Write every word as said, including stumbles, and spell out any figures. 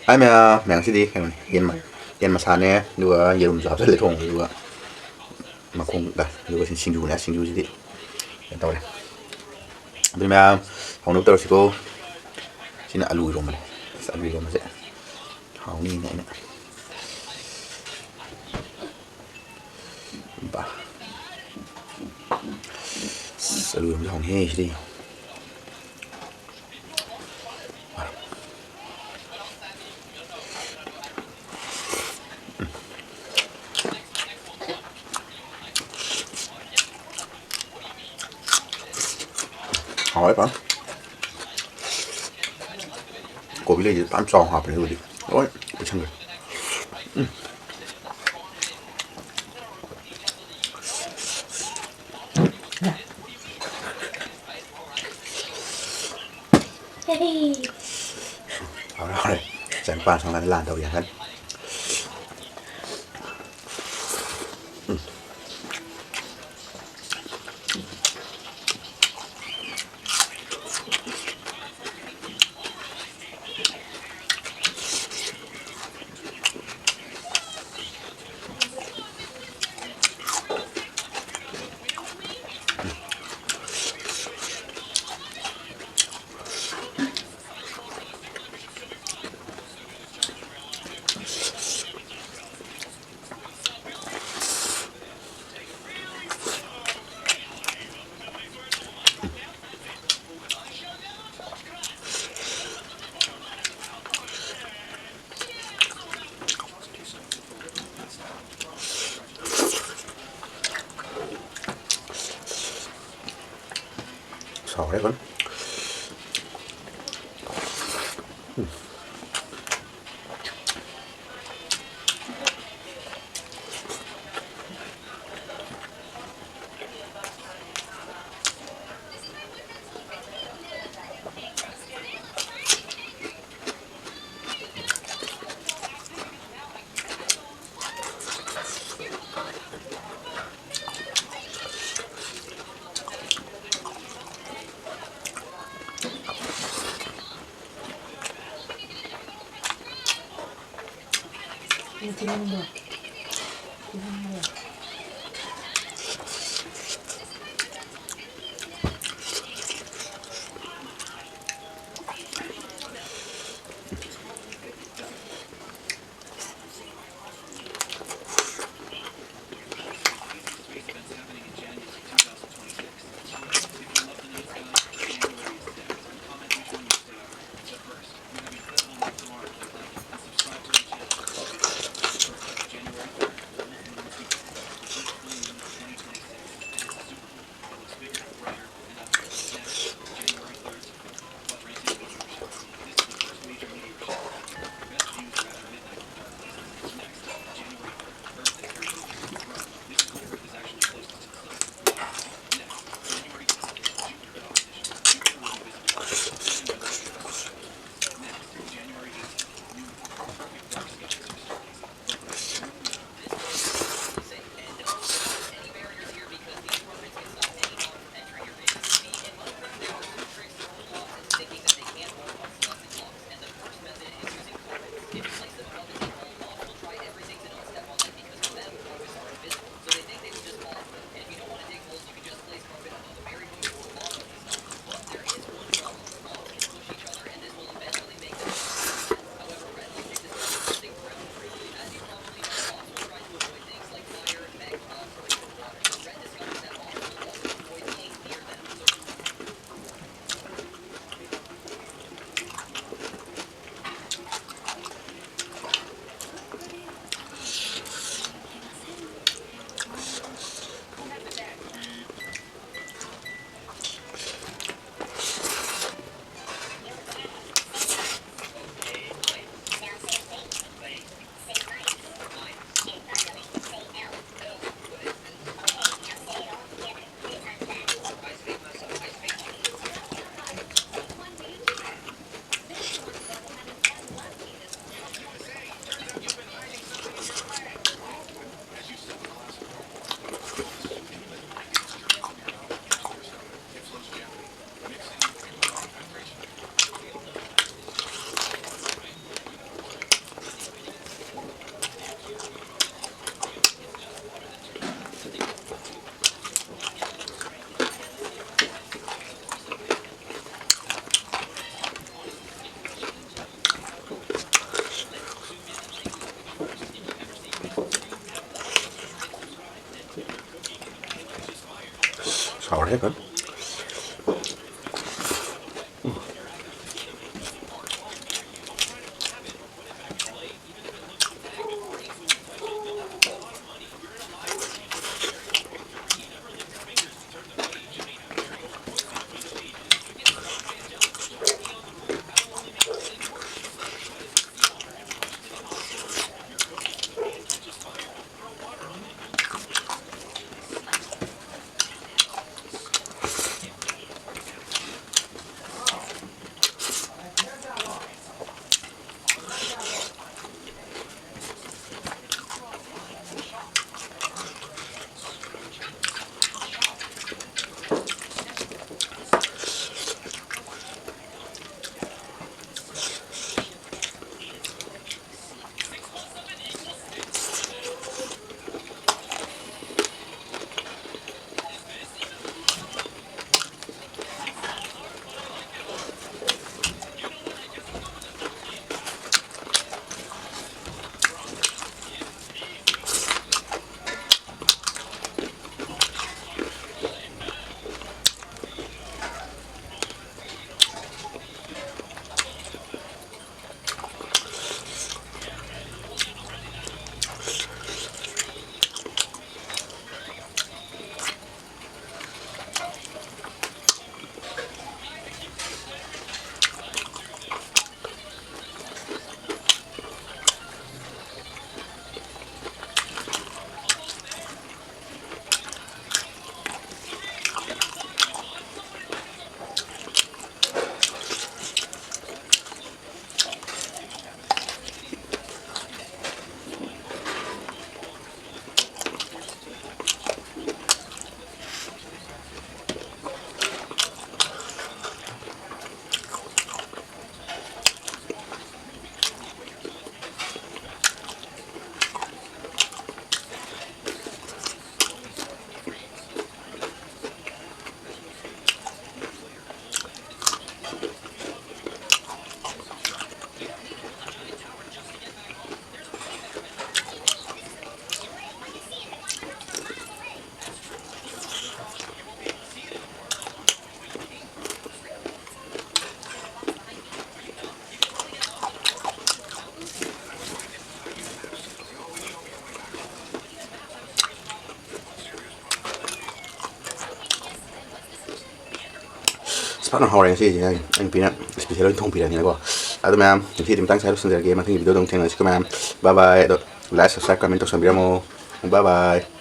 ꯑꯩ ꯃꯌꯥꯝ, ꯃꯌꯥꯝ ꯉꯁꯤꯗꯤ ꯀꯩꯅꯣꯅꯤ, ꯌꯦꯟ ꯃ-, ꯌꯦꯟ ꯃꯁꯥꯅꯦ, ꯑꯗꯨꯒ ꯌꯦꯔꯨꯝꯁꯨ ꯍꯥꯞꯆꯜꯂꯦ ꯊꯣꯡꯕꯗ, ꯑꯗꯨꯒ ꯃꯈꯣꯡꯒ, ꯑꯗꯨꯒ ꯁꯤ ꯁꯤꯡꯖꯨꯅꯦ, ꯁꯤꯡꯖꯨꯁꯤꯗꯤ ꯀꯩꯅꯣ ꯇꯧꯔꯦ꯫ ꯑꯗꯨ ꯃꯌꯥꯝ ꯍꯧꯅꯕ ꯇꯧꯔꯁꯤꯀꯣ꯫ ꯁꯤꯅ ꯑꯂꯨ ꯏꯔꯣꯝꯕꯅꯦ꯫ ꯑꯁ, ꯑꯂꯨ ꯏꯔꯣꯝꯕꯁꯦ ꯍꯥꯎꯅꯤꯅ ꯑꯩꯅ ꯕꯥ꯫ ꯑꯁ, ꯑꯂꯨ ꯌꯥꯝ ꯍꯥꯎꯅꯤꯍꯦ ꯁꯤꯗꯤ꯫ ꯍꯥꯎꯋꯦ ꯐꯖꯅ꯫ ꯀꯣꯕꯤ ꯂꯩꯁꯦ ꯐꯖꯅ ꯆꯥꯎꯅ ꯍꯥꯞꯄꯅꯦ ꯑꯗꯨꯕꯨꯗꯤ꯫ ꯂꯣꯏ ꯄꯤꯁꯟꯈ꯭ꯔꯦ꯫ ꯎꯝ꯫ ꯍꯥꯎꯔꯦ, ꯍꯥꯎꯔꯦ꯫ ꯏꯆꯥꯅꯨꯄꯥ ꯁꯣꯝ ꯅꯥꯀꯟꯗ ꯂꯥꯟ ꯇꯧꯔꯤ ꯍꯥꯏꯔꯀꯥꯟ꯫ ꯎꯝ꯫ ꯁꯥꯎꯔꯦ ꯐꯖꯅ꯫ ꯎꯝ꯫ ꯊꯤꯜꯍꯟꯕ꯭ꯔꯣ? ꯊꯤꯜꯍꯟꯕ꯭ꯔꯣ? ꯐꯔꯦ, ꯐꯔꯦ꯫ ꯐꯖꯅ ꯍꯥꯎꯔꯦ ꯉꯁꯤꯁꯦ꯫ ꯑꯩ ꯅꯨꯄꯤꯅ special ꯑꯣꯏꯅ ꯊꯣꯡꯕꯤꯔꯅꯤꯅꯀꯣ꯫ ꯑꯗꯣ ꯃꯌꯥꯝ, ꯉꯁꯤꯗꯤ ꯃꯇꯥꯡ ꯁ꯭ꯋꯥꯏꯗ ꯂꯣꯏꯁꯤꯟꯖꯔꯒꯦ꯫ ꯃꯊꯪꯒꯤ video ꯗ ꯑꯃꯨꯛ ꯊꯦꯡꯅꯔꯁꯤꯀꯣ ꯃꯌꯥꯝ꯫ Bye bye꯫ ꯑꯗꯣ like, subscribe, comment ꯇꯧꯁꯟꯕꯤꯔꯝꯃꯣ꯫ Bye bye꯫